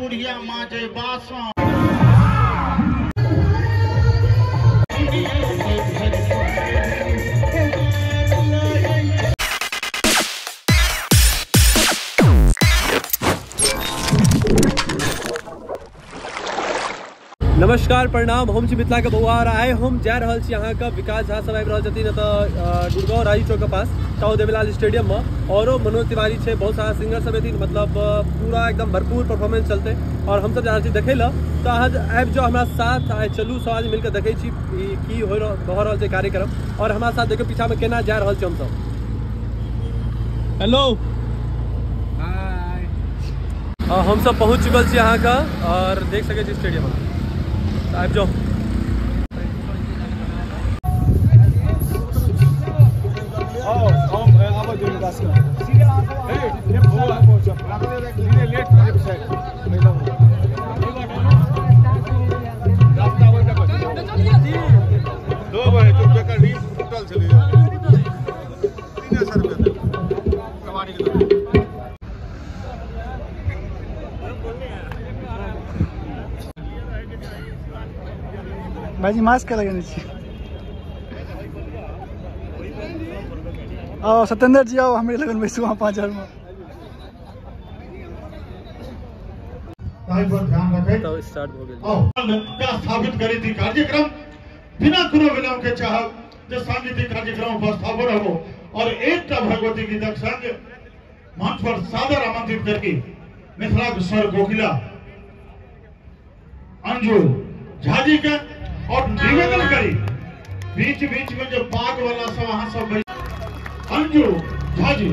बुढ़िया माजे बासन। नमस्कार प्रणाम, हम छी मिथिला के बौआ और आइ हम जा रहल छी अहाँ के विकास झा सब आबि रहल छथिन एतऽ गुड़गांव राजीव चौक के पास ताऊ देवीलाल स्टेडियम में। औरो मनोज तिवारी छै, बहुत सारा सिंगर सब हेथिन, मतलब पूरा एकदम भरपूर परफॉर्मेंस चलते और हम सब जा रहल छी देखै लए। तऽ अहाँ आबि जाउ हमरा साथ, आइ चलू सब आदमी मिलके देखै छी की हो रहल छै कार्यक्रम और हमरा साथ देखियौ पीछा में केना जा रहल छी हमसब। हेलो हाय, हमसब पहुँच चुकल छी अहाँके और देख सकै छी स्टेडियम। आबि जाओ। भाईजी मास्क लगेने छी। आओ सत्येंद्र जी आओ, हमरे लगन बैसू अहाँ 5000 में। ताहि पर ध्यान रखै तब स्टार्ट भ गेल। आओ स्थापित करी थी कार्यक्रम बिना कोनो विलंब के चाहब जे सांगीतिक कार्यक्रम उपस्थापन हो और एकटा भगवती गीतक संग मंच पर सादर आमंत्रित करके मिथिला के स्वर कोकिला अंजू झा जी के और निवेदन करी बीच बीच में जो पाग वाला सब अहाँ सब अंजू झा जी।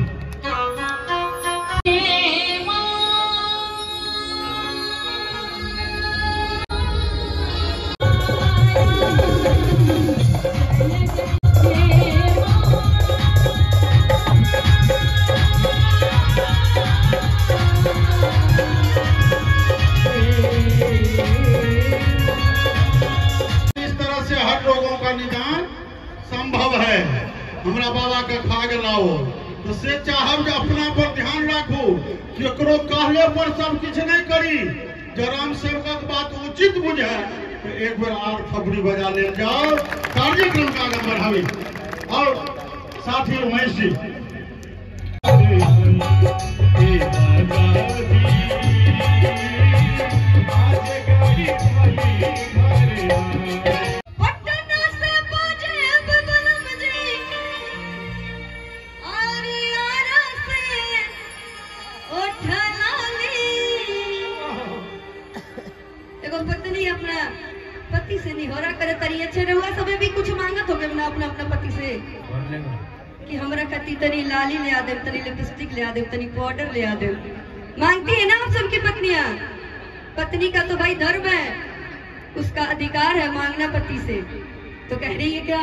संभव है हमरा बाबा के खा के लाओ तो से चाहब जे अपना पर ध्यान राखू, केकरो कहले पर सब किछु नहीं करी। जब राम सेवक बात उचित बुझे तो एक बार are थपड़ी बजा ले जाओ, कार्यक्रम का आगे बढ़ावी। और साथ ही उमेश जी पत्नी अपना पति से निहोरा करे तरी अच्छे रहुआ सबे भी कुछ मांगत हो ना अपना अपना पति से कि हमरा खातिर तनी लाली ले आ देव, तनी लिपस्टिक ले आ देव, तनी पाउडर ले आ देव। मांगती है ना आप सबकी पत्नियां। पत्नी का तो भाई धर्म है, उसका अधिकार है मांगना पति से। तो कह रही है क्या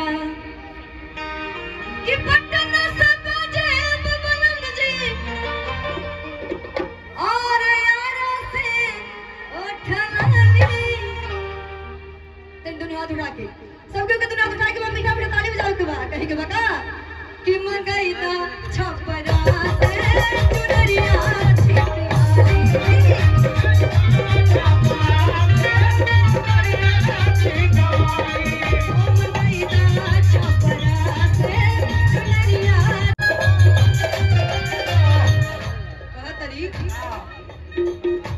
कि पटना से बाजे बबलम जी और यारा से उठला दोनों हाथ उठा के सबके के दोनों हाथ उठा के मम्मी का ताली बजाओ के बा कहे के बा कि मंगाई ना छपरा से चुनरिया छिटवाली छपरा से चुनरिया।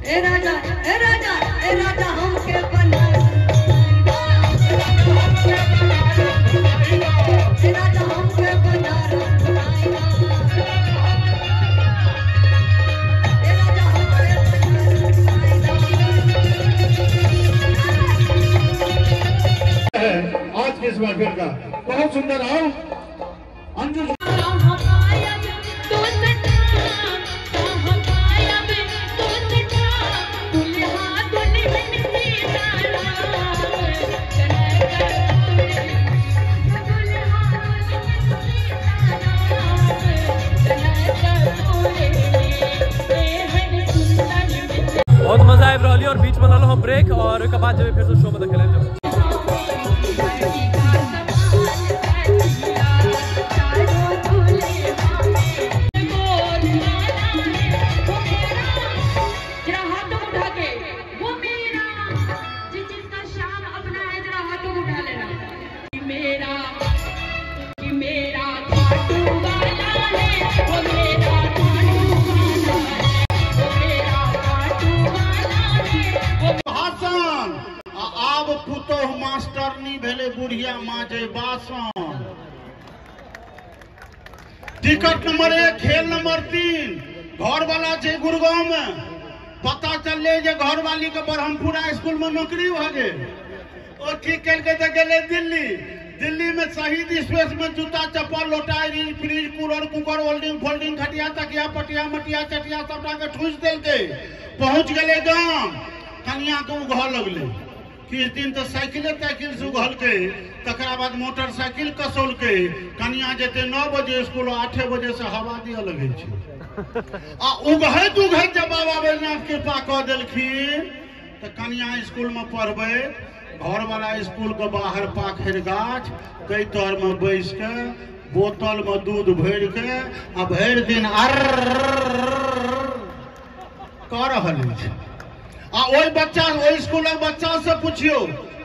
ए राजा ए राजा ए राजा हमके बना आज के इस महफिल का बहुत सुंदर। आओ अंजू बहुत मजा आबि रहल और बीच में लेलहुँ ब्रेक और ओकर बाद जेबै फेर से शो में देखे लए। हाथ उठा के पुतोह मास्टरनी भेलै बुढ़िया माजे बासन। टिकट नंबर 1 खेल नंबर 3। घरवाला छै गुड़गांव में, पता चलले जे घरवाली के ब्रह्मपुरा स्कूल में नौकरी भ गेल। ओ ठीक केलकै तऽ गेलै दिल्ली। दिल्ली में शहीद स्पेस में जूता चप्पल लोटा reel fridge cooler cooker holding folding खटिया तकिया पटिया मटिया चटिया सबटा के ठूस देलकै। पहुंच गेलै गाम, कनिया के उघऽ लगलै। किछु दिन तऽ साइकिले ताइकिल से उघलकै, तकरा बाद मोटरसाइकिल कसौलकै। कनिया जेतै 9 बजे स्कूल, 8 बजे से हवा दिअ लगै छै। आ उघैत उघैत जब बाबा बैजनाथ कृपा कऽ देलखिन तऽ कनिया स्कूल में पढ़बै, घरवाला स्कूल के बाहर पाखरि गाछ तै तर में बैस के बोतल में दूध भरि के आ भरि दिन अर कऽ रहल अछि। आ ओहि बच्चा, ओहि स्कूलक बच्चा से पुछियौ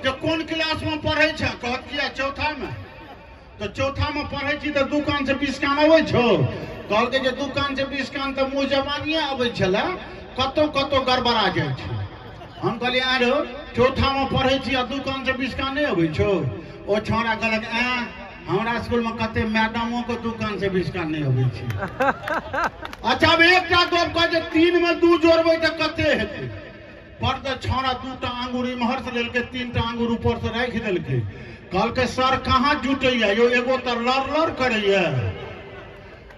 जे कोन क्लास में पढ़ै छै, कहत किया चौथा में। तऽ चौथा में पढ़ै छी तऽ 2 कान से 20 कान अबै छौ? कहलकै जे 2 कान से 20 कान तऽ मुँह जवानिये अबै छलै, कतौ कतौ गड़बड़ा जाइ छै। हम कहलियै आरो चौथा में पढ़ै छी आ 2 कान से 20 कान नहि अबै छौ? ओ छौड़ा कहलक ऐं हमरा स्कूल में कते मैडमो के 2 कान से 20 कान नहि अबै छै। अच्छा अब एकटा गप कह जे 3 में 2 जोड़बै तऽ कते हेतै? पर तऽ छौड़ा 2टा आंगुर इम्हर से लेलकै, 3टा आंगुर ऊपर से राखि देलकै। कहलकै सर कहाँ जुटैया यौ, एगो तऽ लड़ लड़ करैया।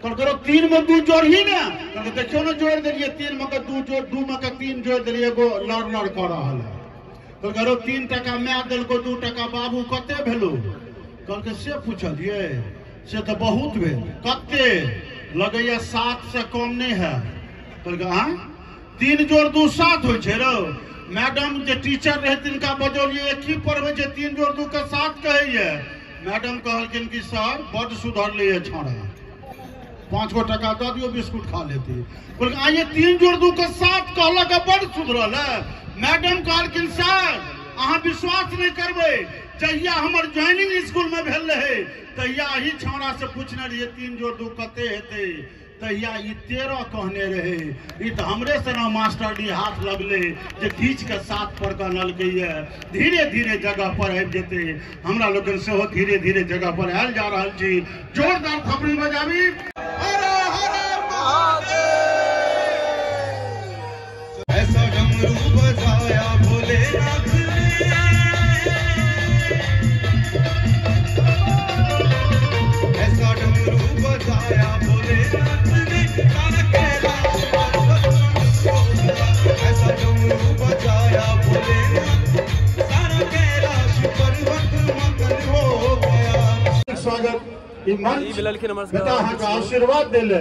कहलकै रौ 3 में 2 जोड़ही ने। कहलकै देखियौ ने जोड़ि देलियै, 3 में के 2 जोड़, 2 में के 3 जोड़ि देलियै, एगो लड़ लड़ कऽ रहल है। कहलकै रौ 3 टका my देलको, 2 टका बाबू, कते भेलो? कहलकै से पुछलियै, से तऽ बहुत भेल। कते? लगैया 7 से कम नहि है। कहलकै आँय 3 जोड़ 2 7 होइ छै रौ। मैडम जे टीचर रहै तिनका बजौलियै, की पढ़बै छै 3 जोड़ 2 के 7 कहैया। मैडम कहलखिन कि सर बड्ड सुधरलै छौड़ा, 5 गो टका दऽ दियौ बिस्कुट खा लेती। बोलकै आइये 3 जोड़ 2 के 7 कहलक बड्ड सुधरल है। मैडम कहलखिन सर अहाँ विश्वास नहि करबै, जहिया हमर ज्वाइनिंग स्कूल में भेल रहै तहिया एहि छौड़ा से पूछने रहियै 3 जोड़ 2 कते हेतै, तहिया ई 13 कहने रहे। ई तऽ हमरे से ना मास्टरनी हाथ लगलै जे घीच के 7 पर कहलकै। धीरे धीरे जगह पर आबि जेतै। हमरा लोकनि सेहो धीरे धीरे जगह पर आयल जा रहल छी। जोरदार थपड़ी बजाबी। हर हर महादेव। ऐसा डमरू बजाया भोलेनाथ ने, ऐसा डमरू बजाया भोलेनाथ ने, सारा कैलाश पर्वत हो गया। ऐसा डमरू बजाया भोलेनाथ, सारा कैलाश पर्वत मगन हो गया। स्वागत ई मंच बेटा अहाँके आशीर्वाद देले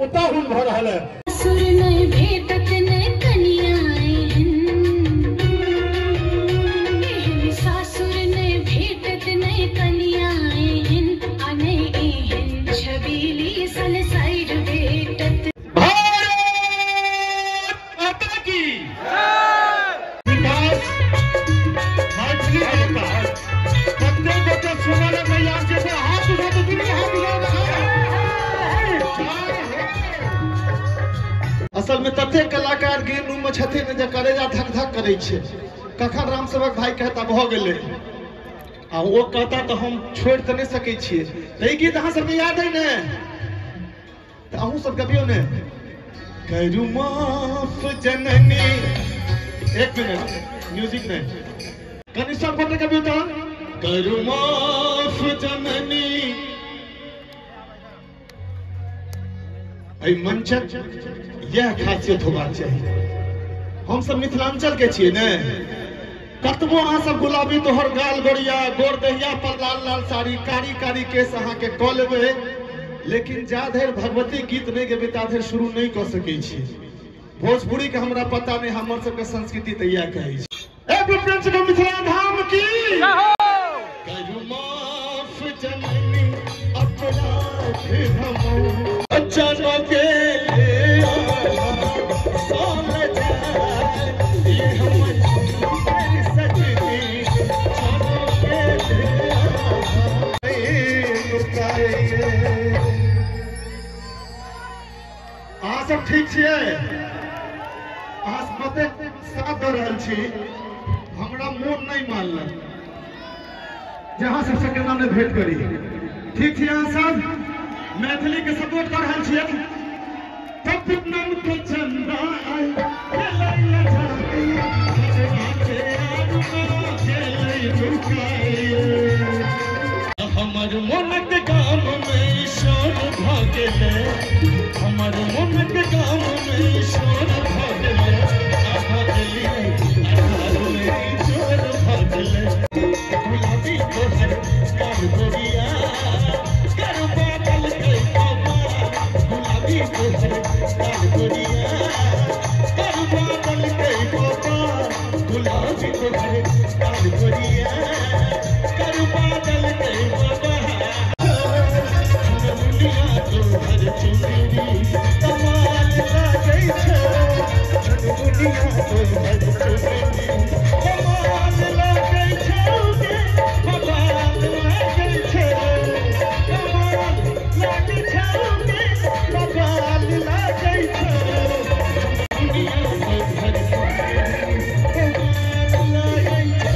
उताहुल भऽ रहल है। सुर नहीं भेटत नहीं कनिया एहन, सासुर नहीं भेटत नहीं कनिया एहन, आ नहीं एहन छबीली सन साइड भेटत। भारत माता की विकास मैथिली विकास। कते गोटे सुनल तैयार छै से हाथ उठा तऽ दुनू हाथ उठा। असल में तते कलाकार ग्रीन रूम में छथिन जे करेजा धक धक करै छै। कखन राम सेवक भाई कहता भऽ गेलै आ ओ कहता तऽ हम छोड़ि तऽ नहि सकै छियै। तऽ ई गीत अहाँ सबके याद है ने? तऽ अहूँ सब गबियौ ने। करू माफ जननी। एक मिनट म्यूजिक नहीं, कनि सब गोटे गबियौ तऽ। करू माफ जननी। एहि मंचक यह खासियत होबाक चाही। हम सब मिथिलांचल के छियै ने, कतबो अहाँ सब गुलाबी तोहर गाल गोरिया गोर दहिया पर लाल लाल साड़ी कारी कारी केस अहाँ के कऽ लेबै, लेकिन जा धरि भगवती गीत नहि गेबै ता धरि शुरू नहि कऽ सकै छी। भोजपुरी के हमरा पता नहि, हमर सबके संस्कृति तऽ इएह कहै छै। मिथिला धाम की करू माफ जननी अपराध हमर, चलो के ले सोल जाए ये हमर सजनी, चलो के ले अहाँ सब ठीक छियै? अहाँ सब मते साथ दऽ रहल छी, हमरा मोन नहि मानलक। जे अहाँ सबसे केना ने भेंट करी। ठीक छै, अहाँ सब मैथिली के सपोर्ट कर रहल छियै। तब के चंदा आई हमर मोनक गाम में शोर भ गेलै, हमर मोनक गाम में शोर भ गेलै, चोर भ गेलै। गुलाबी तोहर गाल गोरिया कर बादल के बाबा, गुलाबी तोहर गाल गोरिया कर बादल के बाबा, गुलाबी तोहर गाल गोरिया कर बादल के बाबा। दुनिया तोहर चुनरी कमाल लागै छै, दुनिया तोहर चुनरी कमाल लागै छै, कमाल लागै छै, कमाल लागै छै, कमाल लागै छै। दुनिया तोहर चुनरी कमाल लागै छै,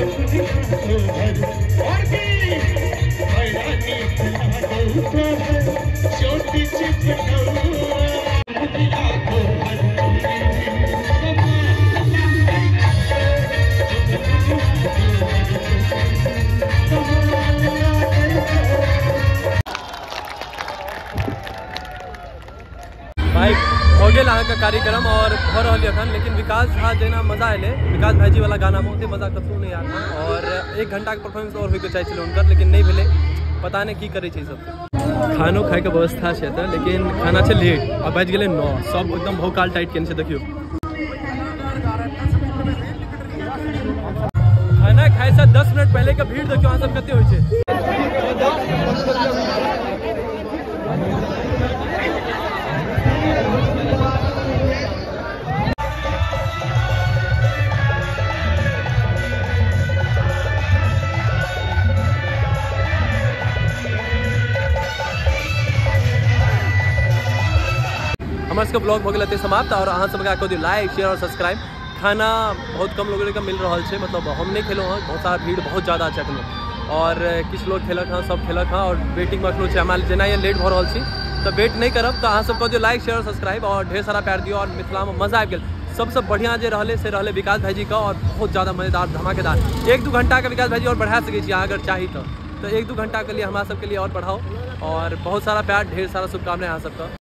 दुनिया तोहर और की बड़ा नीक लागौ तोहर चोटी चिपकौआ, दुनिया तोहर चुनरी कमाल लागै छै, दुनिया तोहर चुनरी कमाल लागै छै। भाई हो गेल अहाँके कार्यक्रम और भऽ रहल अखन, लेकिन विकास झा जेना मजा एलै, विकास भाईजी वाला गाना में ओते मजा कतहु नहि आयल। और 1 घंटा के परफॉर्मेंस और होइके चाहै छलै हुनकर, लेकिन नहि भेलै, पता नहि की करै छै सब। खानो खाइके व्यवस्था छै एतऽ, लेकिन खाना छै लेट आ बाजि गेलै 9, सब एकदम भौकाल टाइट केने छै। देखियौ खाना खाइसँ 10 मिनट पहले के भीड़ देखियौ अहाँ सब कते होइ छै। हमर सबके ब्लॉग भऽ गेल एतै समाप्त। और अहाँ सबके कऽ दियौ लाइक शेयर और सब्सक्राइब। खाना बहुत कम लोग के मिल रहल छै, मतलब हम नहीं खेलहुँ हँ, बहुत सारा भीड़ बहुत ज़्यादा छै एखनो, और किछु लोग खेलक हँ, सब खेलक हँ, और वेटिंगमे एखनो छै। हमरा जेना लेट भऽ रहल छी तऽ वेट नहि करब, तऽ अहाँ सब कऽ दियौ लाइक शेयर और सब्सक्राइब और ढेर सारा प्यार दियौ। और मिथिलामे मजा आबि गेल, सबसँ बढ़िआँ जे रहलै से रहलै विकास भाईजीके, और बहुत ज़्यादा मजेदार धमाकेदार। 1-2 घंटाके विकास भाईजी और बढ़ा सकै छी अहाँ अगर चाही तऽ 1-2 घंटाके लिए हमरा सबके लिए और बढ़ाओ। और बहुत सारा प्यार, ढेर सारा शुभकामना अहाँ सबके।